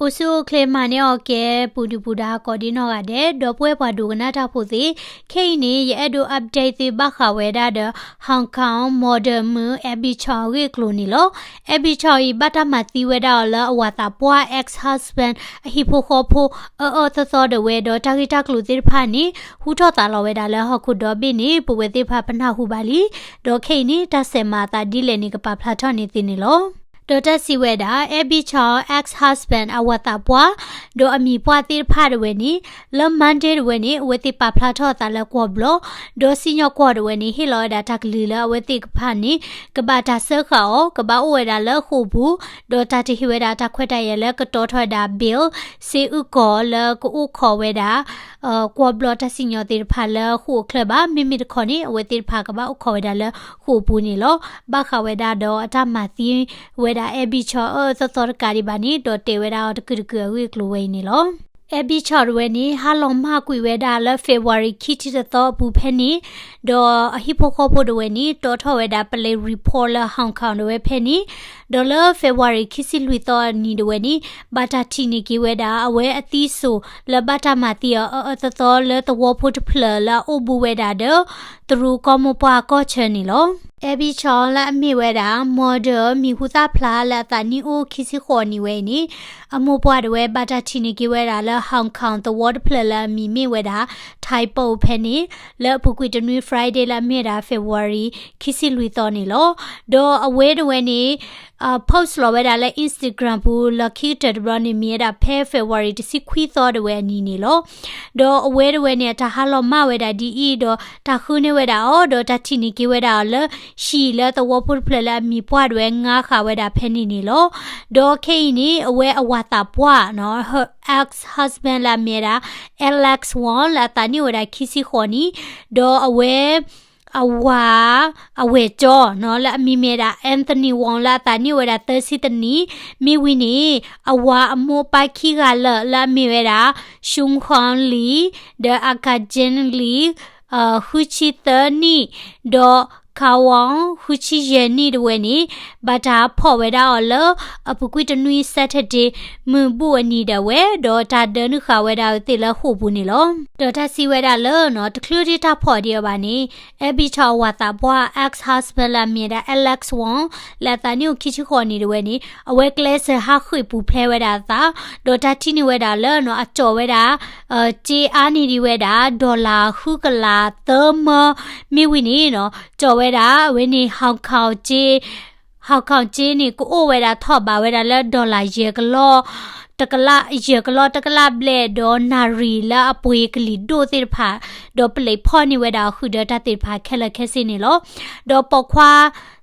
အိၣ်ဆူၣ်အိၣ်ချ့မၤန့ၢ်အီၤကဲ ပူၤဒုၣ်ပူၤဒါကိးဒံနီၢ်ဂၤဒဲး ဒီပုၢ်ဝဲၢ်ပှၤဒိကနၣ်တၢ်ဖိသ့ၣ်, ခဲအံၤန့ၣ် ယအဲၣ်ဒိး update သုဘၣ်ဃးဝဲဒၣ်ဒီး Hong Kong model မုၣ် Abby Chong အဂ့ၢ်အကျိၤန့ၣ်လီၤ. Abby Chong အံၤ ဘၣ်တၢ်မၤသံဝဲဒၣ်အီၤလၢအဝၤသးပှၢ် ex-husband အဟံၣ်ဖိဃီဖိ အၢအၢသီသီဒၣ်ဝဲဒီး တၢ်ဂ့ၢ်တၢ်ကျိၤသ့ၣ်တဖၣ်န့ၣ် ဟူထီၣ်သးလီၤဝဲဒၣ်လၢဟီၣ်ခိၣ်ဒီဘ့ၣ်န့ၣ် ပဝဲသ့ၣ်တဖၣ်ပနၢ်ဟူဘၣ်လံ. ဒီးခဲအံၤန့ၣ် တၢ်စဲးမၤအသးဒ်လဲၣ်န့ၣ် ကပာ်ဖျါထီၣ်န့ၢ်သုန့ၣ်လီၤ. ဒီးတၢ်စံးဝဲဒၣ် Abby Chong ex-husband အဝၤသးပှၢ် ဒီးအမံၤပှၢ်သ့ၣ်တဖၣ်ဒၣ်ဝဲန့ၣ် လၢ Monday ဒၣ်ဝဲန့ၣ် အဝဲသ့ၣ်ပာ်ဖျါထီၣ်အသးလၢကွီၢ်ဘျီၣ်, ဒီးစံၣ်ညီၣ်ကွီၢ်ဒၣ်ဝဲန့ၣ် ဟ့ၣ်လီၤဝဲဒၣ်တၢ်ကလုၢ်လၢအဝဲသ့ၣ်တဖၣ်န့ၣ် ကဘၣ်တၢ်စၢဃာ်အီၤ ကဘၣ်အိၣ်ဝဲဒၣ်လၢဃိာ်ပူၤ, ဒီးတၢ်တဟ့ၣ်ဝဲဒၣ်တၢ်ခွဲးတၢ်ယာ်လၢကတီၤထီၣ်ဝဲဒၣ် bail စ့အုၣ်ကီၤလၢကအိၣ်ခိးဝဲဒၣ် ကွီၢ်ဘျီၣ်တၢ်စံၣ်ညီၣ်သ့ၣ်တဖၣ်လၢဃိာ်အချၢဘၣ်. မ့မ့ၢ်တခီန့ၣ် အဝဲသ့ၣ်တဖၣ်ကဘၣ်အိၣ်ခိးဝဲဒၣ်လၢဃိာ်ပူၤန့ၣ်လီၤ. ဘၣ်ဃးဝဲဒၣ်ဒီးအတၢ်မၤသံဝဲဒၣ် Abby Chong အၢအၢသီသီတကးဒံးဘၣ်န့ၣ် ဒီးတဲဝဲဒၣ်အီၤတကုာ်တကုာ်အဂ့ၢ်အကျိၤဝဲအံၤန့ၣ်လီၤ. Abby Chong ဒၣ်ဝဲန့ၣ် ဟါလီၤမၢ်ကွံာ်ဝဲဒၣ်လၢ February ခံဆံတသီအပူၤဖဲန့ၣ်, ဒီးအဟံၣ်ဖိဃီဖိဒၣ်ဝဲန့ၣ် တီထီၣ်ဝဲဒၣ် police report လၢ Hong Kong ဒၣ်ဝဲဖဲန့ၣ်, ဒီးလၢ February ခံဆံလွံၢ်သီအနံၤဒၣ်ဝဲန့ၣ် ဘၣ်တၢ်ထံၣ်န့ၢ်က့ၤဝဲဒၣ် အဝဲအသံစိာ်လၢဘၣ်တၢ်မၤသံအီၤ အၢအၢသီသီလၢသဝီဖိတဖျၢၣ်လၢအအိၣ်ဘူးဝဲဒၣ်ဒီး တရူးကီၢ်မိၢ်ပှၢ်ကီၢ်ဆၢန့ၣ်လီၤ. Abby Chong လၢအမ့ၢ်ဝဲဒၣ် model မံၤဟူသၣ်ဖျါလၢအသးနံၣ်အိၣ်ခံဆံဃိးနံၣ်ဝဲအံၤန့ၣ် အမိၢ်ပှၢ်ဒၣ်ဝဲဘၣ်တၢ်ထံၣ်န့ၢ်က့ၤဝဲဒၣ်လၢ Hong Kong သဝီတဖျၢၣ်လၢအမံၤမ့ၢ်ဝဲဒၣ် Tai Po ဖဲန့ၣ် လၢအပူၤကွံာ်တနွံ Friday လၢအမ့ၢ်ဝဲဒၣ် February ခံဆံလွံၢ်သီန့ၣ်လီၤ. ဒီးအဝဲဒၣ်ဝဲန့ၣ် post လီၤဝဲဒၣ်လၢ Instagram ပူၤ လီၢ်ခံကတၢၢ်တဘျီန့ၣ် မ့ၢ်ဝဲဒၣ်ဖဲ February တဆံခွံသီဒၣ်ဝဲအနံၤန့ၣ်လီၤ. ဒီးအဝဲဒၣ်ဝဲန့ၣ် အတၢ်ဟါလီၤမၢ်ဝဲဒၣ်ဒ်အံၤ ဒီးတၢ်ဃုန့ၢ်ဝဲဒၣ်အီၤ ဒီးတၢ်ထံၣ်န့ၢ်က့ၤဝဲဒၣ်အီၤလၢ ဟံၣ်လၢသဝီဖိတဖျၢၣ်လၢအမံၤပှၢ်ဒၣ်ဝဲ ငါးဃာ်ဝဲဒၣ်ဖဲန့ၣ်န့ၣ်လီၤ. ဒီးခဲအံၤန့ၣ် အဝဲအဝၤသးပှၢ်နီၤ her ex-husband လၢအမ့ၢ်ဝဲဒၣ် Alex Wong လၢအသးနံၣ်အိၣ်ဝဲဒၣ်ခံဆံဃိးနံၣ်, ဒီးအဝဲ အဝၤ အဝဲၢ်ကၠီနီၤ လၢအမံၤမ့ၢ်ဝဲဒၣ် Anthony Wong လၢအသးနံၣ်အိၣ်ဝဲဒၣ်သၢဆံတနံၣ်, မ့ၢ်ဝံၤန့ၣ် အဝၤအမိၢ်ပၢ်ခံဂၤလၢာ် လၢအမ့ၢ်ဝဲဒၣ် Shun Huang Li ဒီး Aka Jin Li ဃုဆံသၢနံၣ်, ဒီး Kawon ဃုဆံယဲၢ်နံၣ်ဒၣ်ဝဲန့ၣ် ဘၣ်တၢ်ဖီၣ်ဝဲဒၣ်အီၤလၢ အပူၤကွံာ်တနွံ Saturday မုၢ်ဘူၣ်အနံၤဒၣ်ဝဲ ဒီးတၢ်ဒၢနုာ်ဃာ်ဝဲဒၣ်အဝဲသ့ၣ်လၢဃိာ်ပူၤန့ၣ်လီၤ. ဒီးတၢ်စံးဝဲဒၣ်လၢ တချုးဒံးတၢ်ဖီၣ်ဒံးအီၤဘၣ်န့ၣ် Abby Chong အဝၤသးပှၢ် ex-husband လၢအမ့ၢ်ဝဲဒၣ် Alex Wong လၢအသးနံၣ်အိၣ်ခံဆံဃိးနံၣ်ဒၣ်ဝဲန့ၣ် အဝဲကျဲးစၢးဟးဃ့ၢ်ပူၤဖျဲးဝဲဒၣ်အသး, ဒီးတၢ်ထံၣ်န့ၢ်ဝဲဒၣ်လၢ အကၠီၣ်ဝဲဒၣ် စ့အါန့ၢ်ဒံးဝဲဒၣ် dollar ဃုကလးသၢမၢ, မ့ၢ်ဝံၤန့ၣ် ကၠီၣ်ဝဲဒၣ် အဝဲန့ၣ် Hong Kong စ့ Hong Kong စ့န့ၣ် ကအိၣ်ဝဲဒၣ်ထီၣ်ဘးဝဲဒၣ်လၢ dollar ယဲၢ်ကလီၢ် တကလး ယဲၢ်ကလီၢ်တကလးဘျဲၣ် ဒီးနၣ်ရံၣ်လၢအပှ့ၤကလံၤဒိၣ်သ့ၣ်တဖၣ်, ဒီးပလံးဖီၣ်န့ၢ်ဝဲဒၣ်အဃုာ်ဒီးတၢ်သ့ၣ်တဖၣ်ခဲလၢာ်ခဲဆ့န့ၣ်လီၤ. ဒီးပိာ်ခွါ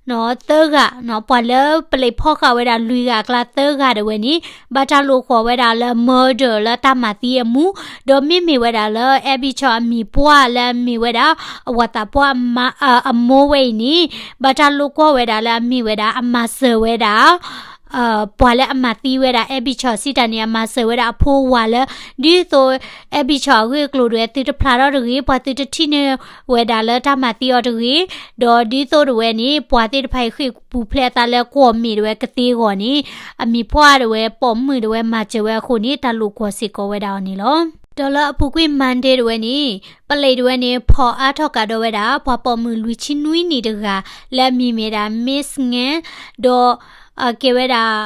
သၢဂၤ ပှၤလၢပလံးဖီၣ်ဃာ်ဝဲဒၣ်လွံၢ်ဂၤအကျါသၢဂၤဒၣ်ဝဲန့ၣ် ဘၣ်တၢ်လိာ်ကွီၢ်ဝဲဒၣ်လၢ murder လၢတၢ်မၤသံအမူ, ဒီးမ့မ့ၢ်ဝဲဒၣ်လၢ Abby Chong အမံၤပှၢ်လၢအမ့ၢ်ဝဲဒၣ် အဝၤသးပှၢ် အမိၢ်ဝဲအံၤန့ၣ် ဘၣ်တၢ်လိာ်ကွီၢ်ဝဲဒၣ်လၢအမ့ၢ်ဝဲဒၣ် အမၤစၢၤဝဲဒၣ် ပှၤလၢအမၤသံဝဲဒၣ် Abby Chong စံးတၢ်န့ၣ် အမၤစၢၤဝဲဒၣ်အဖိဝၤလၢ ဒ်သိး Abby Chong အဂ့ၢ်အကျိၤဒၣ်ဝဲ သုတဖျါထီၣ်တဂ့ၤ, ပှၤသုတထံၣ်န့ၢ်ဝဲဒၣ်လၢတၢ်မၤသံအီၤတဂ့ၤ, ဒီးဒ်သိးဒၣ်ဝဲန့ၣ် ပှၤသ့ၣ်တဖၣ်အံၤဃ့ၢ်ပူၤဖျဲးအသးလၢကွီၢ်မ့ၢ်ဒၣ်ဝဲကသ့အဂီၢ်န့ၣ် အမံၤပှၢ်ဒၣ်ဝဲ ပိာ်မုၣ်ဒၣ်ဝဲမၤစၢၤဝဲအဃိန့ၣ် တၢ်လိာ်ကွီၢ်စ့ၢ်ကီးဝဲဒၣ်အီၤန့ၣ်လီၤ. ဒီးလၢအပူၤကွံာ် Monday ဒၣ်ဝဲန့ၣ် ပလံးဒၣ်ဝဲန့ၣ် ဖီၣ်အါထီၣ်ကဒီးဝဲဒၣ် ပှၤပိာ်မုၣ်လွံၢ်ဆံနွံနံၣ်တဂၤ လၢအမံၤမ့ၢ်ဒၣ် Miss Ngan ဒီး ကဲဝဲဒၣ်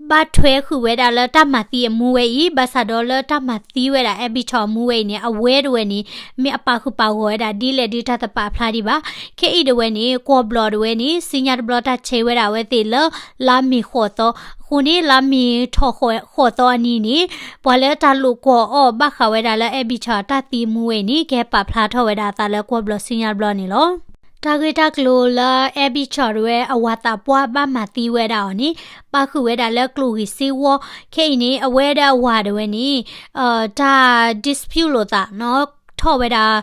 ဘၣ်ထွဲဃုာ်ဝဲဒၣ်လၢတၢ်မၤသံအမူဝဲအံၤ, ဘၣ်ဆၣ်ဒီးလၢတၢ်မၤသံဝဲဒၣ် Abby Chong အမူဝဲအံၤန့ၣ် အဝဲဒၣ်ဝဲန့ၣ် မ့ၢ်အပာ်ဃုာ်ပာ်ဂီၢ်ဝဲဒၣ်ဒ်လဲၣ်ဒ်တၢ်တပာ်ဖျါဒံးဘၣ်. ခဲအံၤဒၣ်ဝဲန့ၣ် ကွီၢ်ဘျီၣ်ဒၣ်ဝဲန့ၣ် စံညါတဘျီတၢ်ဆဲးဝဲဒၣ်အဝဲသ့ၣ်လၢ လါမ့ၤဃိးသီ, အဃိန့ၣ် လါမ့ၤထီၣ်ဃိးသီအနံၤန့ၣ် ပှၤလၢတၢ်လိာ်ကွီၢ်အီၤဘၣ်ဃးဝဲဒၣ်လၢ Abby Chong တၢ်သံအမူဝဲအံၤန့ၣ် ကဟဲပာ်ဖျါထီၣ်ဝဲဒၣ်အသးလၢကွီၢ်ဘျီၣ်စံညါတဘျီန့ၣ်လီၤ. တၢ်ဂ့ၢ်တၢ်ကျိၤလၢ Abby Chong ဒၣ်ဝဲအဝၤသးပှၢ်ဘၣ်မၤသံဝဲဒၣ်အီၤန့ၣ် ပာ်ဃုာ်ဝဲဒၣ်လၢကျိၣ်ဂံၢ်စ့ဝီ, ခဲအံၤန့ၣ် အဝဲဒီးအဝၤဒၣ်ဝဲန့ၣ် တၢ် dispute လိာ်သးနီၤ ထီၣ်ဝဲဒၣ်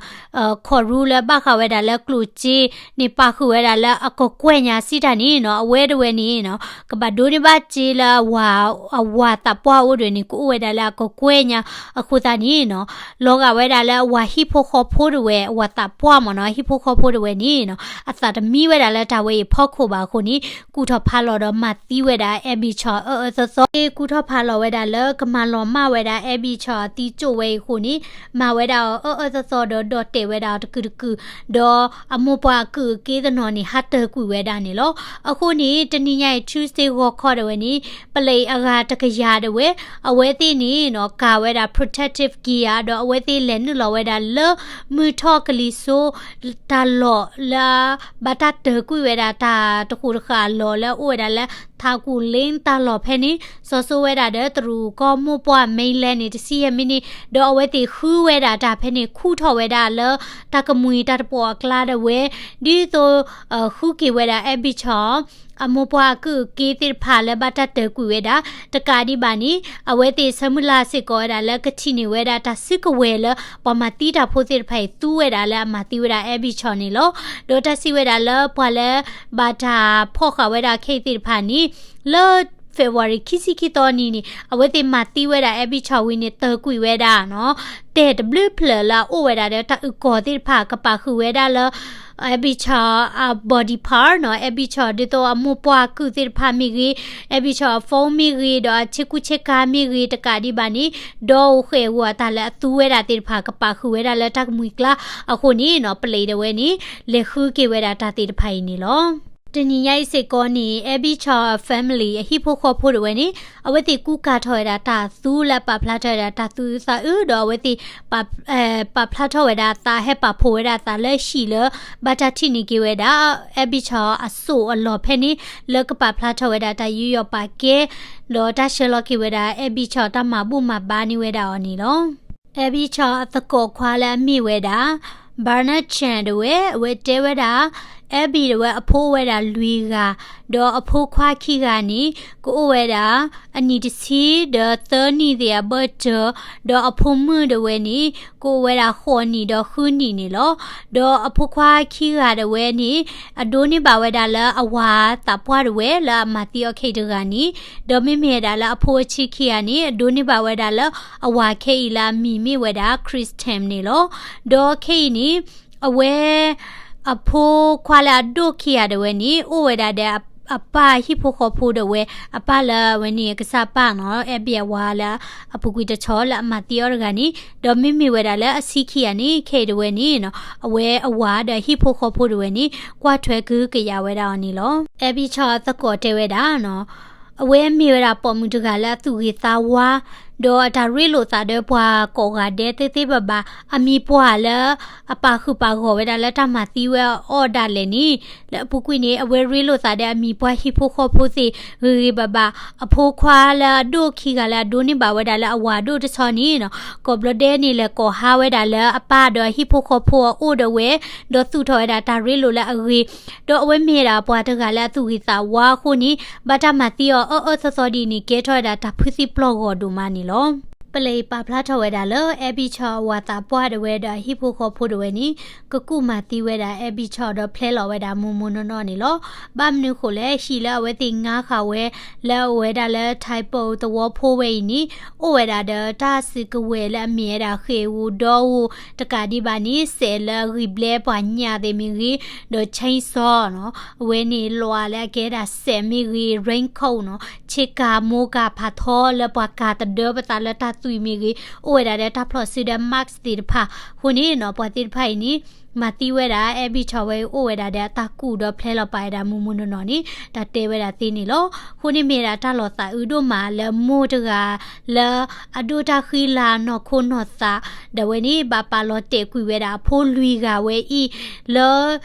ခီၣ်ရူလၢဘၣ်ဃးဝဲဒၣ်လၢကျိၣ်စ့န့ၣ် ပာ်ဃုာ်ဝဲဒၣ်လၢအကကွဲၢ်ညါစံးတၢ်န့ၣ်နီၤ, အဝဲတဝဲန့ၣ်နီၤ ကဘၣ်ဒိးန့ၢ်ဘၣ်စ့လၢအဝၤ အဝၤသးပှၢ်အိၣ်တဝဲန့ၣ် ကအိၣ်ဝဲဒၣ်လၢအကကွဲၢ်ညါအဃိသတးန့ၣ်နီၤ, လီၤဂာ်ဝဲဒၣ်လၢအဝၤဟံၣ်ဖိဃီဖိတဝဲ အဝၤသးပှၢ်မ့ၢ်နီၤ ဟံၣ်ဖိဃီဖိတဝဲန့ၣ်နီၤ အသးတမံဝဲဒၣ်လၢတၢ်ဝဲအံၤဖီခိၣ်ဘၣ်အဃိန့ၣ် ကူၣ်ထီၣ်ဖးလီၤဒီးမၤသံဝဲဒၣ် Abby Chao အၢအၢသီသီ, ကူၣ်ထီၣ်ဖးလီၤဝဲဒၣ်လၢကမၤလီၤမၢ်ဝဲဒၣ် Abby Chao အသံကၠိၣ်ဝဲအံၤအဃိန့ၣ် မၤဝဲဒၣ်အီၤအၢအၢသီသီဒီး ဒီၣ်တဲာ်ဝဲဒၣ်အီၤတကုာ်တကုာ်, ဒီးအမိၢ်ပှၢ်အကုၢ်အက့သနီၤန့ၣ် ဟးတၢၢ်ကွံာ်ဝဲဒၣ်န့ၣ်လီၤ. အဃိန့ၣ် တနံၤညါအံၤ Tuesday ဂီၤခီတဝဲန့ၣ် ပလံးအဂၤတကယၤတဝဲ အဝဲသ့ၣ်န့ၣ်နီၤ ကၤဝဲဒၣ် protective gear ဒီးအဝဲသ့ၣ်လဲၤနုာ်လီၤဝဲဒၣ်လၢ မုၢ်ထီၣ်ကလံၤစိ တၢ်လီၢ်လၢ ဘၣ်တၢ်တၢၢ်ကွံာ်ဝဲဒၣ်တၢ်တဃိးတဃာ်အလီၢ်လၢအအိၣ်ဝဲဒၣ်လၢ ထးကူၣ်လ့တၢ်လီၢ်ဖဲန့ၣ် စီၤစိဝဲဒၣ်ဒီးတရူးကီၢ်မိၢ်ပှၢ် mainland န့ၣ် တဆံယဲၢ်မံးနံး ဒီးအဝဲသ့ၣ်ဃုဝဲဒၣ်တၢ်ဖဲန့ၣ် ခူၣ်ထီၣ်ဝဲဒၣ်လၢ တၢ်ကမှံၤတၢ်တပီၢ်အကျါဒၣ်ဝဲ ဒ်သိး ဃုက့ၤဝဲဒၣ် Abby Chao အမိၢ်ပှၢ်အကုၢ်အက့သ့ၣ်တဖၣ်လၢဘၣ်တၢ်တၢၢ်ကွံာ်ဝဲဒၣ် တကးဒံးဘၣ်န့ၣ် အဝဲသ့ၣ်ဆၢမုၢ်လၢ်စ့ၢ်ကီးဝဲဒၣ်လၢကထံၣ်န့ၢ်ဝဲဒၣ်တၢ်စုကဝဲၤလၢ ပှၤမၤသံတၢ်ဖိသ့ၣ်တဖၣ်အံၤ သူဝဲဒၣ်လၢအမၤသံဝဲဒၣ် Abby Chao န့ၣ်လီၤ. ဒီးတၢ်စံးဝဲဒၣ်လၢပှၤလၢ ဘၣ်တၢ်ဖီၣ်ဃာ်ဝဲဒၣ်ခဲအံၤသ့ၣ်တဖၣ်န့ၣ် လၢ February ခံဆံခံသီနံၤန့ၣ် အဝဲသ့ၣ်မၤသံဝဲဒၣ် Abby Chao ဝံၤန့ၣ် တၢၢ်ကွံာ်ဝဲဒၣ်နီၤ တဲာ်တဘျုးဖျၢၣ်လၢအအိၣ်ဝဲဒၣ်ဒီးတၢ်အုၣ်ကီၤသ့ၣ်တဖၣ် ကပာ်ဃုာ်ဝဲဒၣ်လၢ Abby Chao အ body part နီၤ Abby Chao ဒ်သိးအမိၢ်ပှၢ်အကုၢ်သ့ၣ်တဖၣ်မ့ၢ်ဂ့ၤ Abby Chao အ phone မ့ၢ်ဂ့ၤ ဒီးအဆ့ကူဆ့ကၤမ့ၢ်ဂ့ၤ တကးဒံးဘၣ်န့ၣ် ဒီးအိၣ်ဃဲးအဂီၢ်အတၢ်လၢအသူဝဲဒၣ်သ့ၣ်တဖၣ် ကပာ်ဃုာ်ဝဲဒၣ်လၢတၢ်ကမှံၤကျါအဃိန့ၣ်နီၤ ပလံးတဝဲန့ၣ် လဲၤဃုက့ၤဝဲဒၣ်တၢ်သ့ၣ်တဖၣ်အံၤန့ၣ်လီၤ. တနံၤညါအံၤစ့ၢ်ကီးန့ၣ် Abby Chao အ family အဟံၣ်ဖိဃီဖိတဝဲန့ၣ် အဝဲသ့ၣ်ကူကၤထီၣ်ဝဲဒၣ်တၢ်သူလၢအပာ်ဖျါထီၣ်ဝဲဒၣ်တၢ်သူအုးသးအုး ဒီးအဝဲသ့ၣ် ပာ်ဖျါထီၣ်ဝဲဒၣ်အသး ဟဲပာ်ဖှိၣ်ဝဲဒၣ်အသးလၢဟံၣ်လၢ ဘၣ်တၢ်ထံၣ်န့ၢ်က့ၤဝဲဒၣ် Abby Chao အစိၣ်အလီၢ်ဖဲန့ၣ် လၢကပာ်ဖျါထီၣ်ဝဲဒၣ်တၢ်ယူးယီၣ်ပာ်ကဲ ဒီးတၢ်ဆှၢလီၤက့ၤဝဲဒၣ် Abby Chao တၢ်မၤဘူၣ်မၤဘါန့ၢ်ဝဲဒၣ်အီၤန့ၣ်လီၤ. Abby Chao အသကိးခွါလၢအမ့ၢ်ဝဲဒၣ် Bernard Chan တဝဲ အဝဲတဲဝဲဒၣ် Abby တဝဲ အဖိအိၣ်ဝဲဒၣ်လွံၢ်ဂၤ, ဒီးအဖိခွါခံဂၤန့ၣ် ကအိၣ်ဝဲဒၣ် အနံၣ်တဆံ ဒီးသၢနံၣ်သ့ၣ်အဘၢၣ်စၢၤ, ဒီးအဖိမုၣ်တဝဲန့ၣ် ကအိၣ်ဝဲဒၣ်ဃိးနံၣ်ဒီးဃုနံၣ်န့ၣ်လီၤ. ဒီးအဖိခွါခံဂၤတဝဲန့ၣ် အဒိးန့ၢ်ဘၣ်ဝဲဒၣ်လၢအဝၤသးပှၢ်တဝဲလၢအမၤသံအီၤခဲအံၤတဂၤန့ၣ်, ဒီးမ့မ့ၢ်ဝဲဒၣ်လၢအဖိအဆံးခံဂၤန့ၣ် အဒိးန့ၢ်ဘၣ်ဝဲဒၣ်လၢအဝၤခဲအံၤလၢအမံၤမ့ၢ်ဝဲဒၣ် Chris Tam န့ၣ်လီၤ. ဒီးခဲအံၤန့ၣ် အဝဲ အဖိခွါလၢအဒိၣ်ခံဂၤတဝဲန့ၣ် အိၣ်ဝဲဒၣ်ဒီးအပၢ်ဟံၣ်ဖိဃီဖိတဝဲ, အပၢ်လၢအဝဲန့ၣ်ကစၢ်ပၢ်နီၤ Abby အဝၤလၢအပူၤကွံာ်တဆီလၢအမၤသံအီၤတဂၤန့ၣ်, ဒီးမ့မ့ၢ်ဝဲဒၣ်လၢအဆံးခံဂၤန့ၣ် ခဲအံၤတဝဲန့ၣ်နီၤ အဝဲအဝၤဒီးအဟံၣ်ဖိဃီဖိတဝဲန့ၣ် ကွၢ်ထွဲကဟုကယာ်ဝဲဒၣ်အီၤန့ၣ်လီၤ. Abby Chao အသကိးတဲဝဲဒၣ်နီၤ အဝဲမ့ၢ်ဝဲဒၣ်ပိာ်မုၣ်တဂၤလၢအသူၣ်ဂ့ၤသးဝါ, ဒီးအတၢ်ရ့လိာ်သးဒီးပှၤကိးဂၤဒဲးသ့ၣ်သ့ၣ်ဘၣ်ဘၣ်, အမံၤပှၢ်လၢအပာ်ဃုာ်ပာ်ဂီၢ်ဝဲဒၣ်လၢတၢ်မၤသံဝဲအီၤဒၣ်လဲာ်န့ၣ်, လၢအပူၤကွံာ်န့ၣ် အဝဲရ့လိာ်သးဒီးအမံၤပှၢ်ဟံၣ်ဖိဃီဖိသ့ၣ်ဂ့ၤဂ့ၤဘၣ်ဘၣ်, အဖိခွါလၢအဒိၣ်ခံဂၤလၢအဒိးန့ၢ်ဘၣ်ဝဲဒၣ်လၢအဝၤဒိၣ်တဆီန့ၣ်နီၤ, ကိးဘျီဒဲးန့ၣ်လဲၤကိးဟါဝဲဒၣ်လၢအပၢ်ဒီးအဟံၣ်ဖိဃီဖိအအိၣ်ဒီးဝဲ, ဒီးသူၣ်ထီၣ်ဝဲဒၣ်တၢ်ရ့လိာ်လၢအဂ့ၤ ဒီးအဝဲမ့ၢ်ဝဲဒၣ်ပှၤတဂၤလၢအသူၣ်ဂ့ၤသးဝါအဃိန့ၣ် ဘၣ်တၢ်မၤသံအီၤအၢအၢသီသီဒ်န့ၣ် ကဲထီၣ်ဝဲဒၣ်တၢ်ဖုသံပျီၢ်ဂီၤဒိၣ်မးန့ၣ်လီၤ. ပလံးပာ်ဖျါထီၣ်ဝဲဒၣ်လၢ Abby Chao အဝၤသးပှၢ်တဝဲဒီးအဟံၣ်ဖိဃီဖိတဝဲန့ၣ် ကကူၣ်မၤသံဝဲဒၣ် Abby Chao ဒီးဖျဲလီၤဝဲဒၣ်မိၢ်မိၢ်နီၢ်နီၢ်န့ၣ်လီၤ. ဘၣ်မနုၤဃိလဲၣ် ဟံၣ်လၢအဝဲသ့ၣ်ငါဃာ်ဝဲ လၢအဝဲဒၣ်လၢ Taipo သဝီဖိဝဲအံၤန့ၣ် အိၣ်ဝဲဒၣ်ဒီးတၢ်စုကဝဲၤလၢအမ့ၢ်ဝဲဒၣ်ဃ့ၢ်ဧိၤဒီဧိၤ တကးဒံးဘၣ်န့ၣ် စဲးလၢအဂံၢ်ဘျဲပှၤညၣ်သ့ၣ်မ့ၢ်ဂ့ၤ, ဒီး chainsaw နီၤ, အဝဲန့ၣ်လီၤလၢအကဲဒၣ်စဲးမ့ၢ်ဂ့ၤ, raincoat နီၤ, ဆ့ကၤမိကၤဖးထီလၢပှၤကၤသဒၢပသးလၢတၢ်သွံၣ်မ့ၢ်ဂ့ၤ, အိၣ်ဝဲဒၣ်ဒီးတၢ်ဖျိးစုဒီး mask သ့ၣ်တဖၣ်အဃိန့ၣ်နီၤ, ပှၤသ့ၣ်တဖၣ်အံၤန့ၣ် မၤသံဝဲဒၣ် Abby Chao ဝဲအံၤ အိၣ်ဝဲဒၣ်ဒီးအတၢ်ကူၣ်ဒီးဖျဲလီၤပာ်ဝဲဒၣ်မိၢ်မိၢ်နီၢ်နီၢ်န့ၣ် တၢ်တဲဝဲဒၣ်သ့န့ၣ်လီၤ. အဃိန့ၣ်မ့ၢ်ဝဲဒၣ်တၢ်လီၤသးအုးဒိၣ်မးလၢမိၢ်တဂၤလၢအဒိၣ်တၢ်ဃံလၤနီၢ်ခိနီၢ်သး ဒီးအဝဲန့ၣ် ဘၣ်ပာ်လီၤတဲာ်ကွံာ်ဝဲဒၣ်အဖိလွံၢ်ဂၤဝဲအံၤ လၢ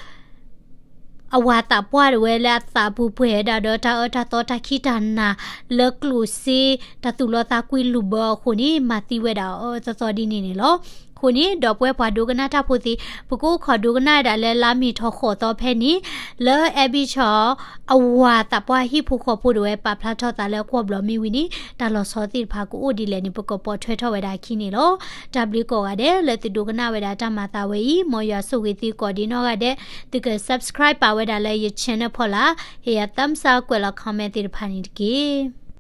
အဝၤသးပှၢ်တဝဲလၢအသးပူၤပှဲၤဝဲဒၣ်ဒီးတၢ်အၢတၢ်သီတၢ်ခံးတၢ်နၤ လၢကျိၣ်စ့ တၢ်သူၣ်လီသးကွံလူၤဘၢအဃိန့ၣ် မၤသံဝဲဒၣ်အီၤအၢအၢသီသီဒ်န့ၣ်န့ၣ်လီၤ. အဃိန့ၣ် ဒီပုၢ်ဝဲၢ်ပှၤဒိကနၣ်တၢ်ဖိသ့ၣ် ပကအိၣ်ခိးဒိကနၣ်ဝဲဒၣ်လၢလါမ့ၤထီၣ်ဃိးသီဖဲန့ၣ် လၢ အဲဘံၣ်ဆီၣ် အဝၤသးပှၢ်ဟံၣ်ဖိဃီဖိဒၣ်ဝဲပာ်ဖျါထီၣ်သးလၢကွီၢ်ဘျီမ့ၢ်ဝံၤန့ၣ် တၢ်လီၤဆီသ့ၣ်တဖၣ်ကအိၣ်ဒ်လဲၣ်န့ၣ် ပကပိာ်ထွဲထီၣ်ဝဲဒၣ်အခံန့ၣ်လီၤ. တၢ်ဘျုးကိးဂၤဒဲးလၢသုဒိကနၣ်ဝဲဒၣ်တၢ်မၤသးဝဲအံၤ မ်ယွၤဆိၣ်ဂ့ၤသုကိးဒံးနီၢ်ဂၤဒဲး သုက subscribe ပာ်ဝဲဒၣ်လၢယ channel ဖီလာ်, ဟ့ၣ်ယၤ thumbs up ကွဲးလီၤ comment သ့ၣ်တဖၣ်န့ၣ်တက့ၢ်.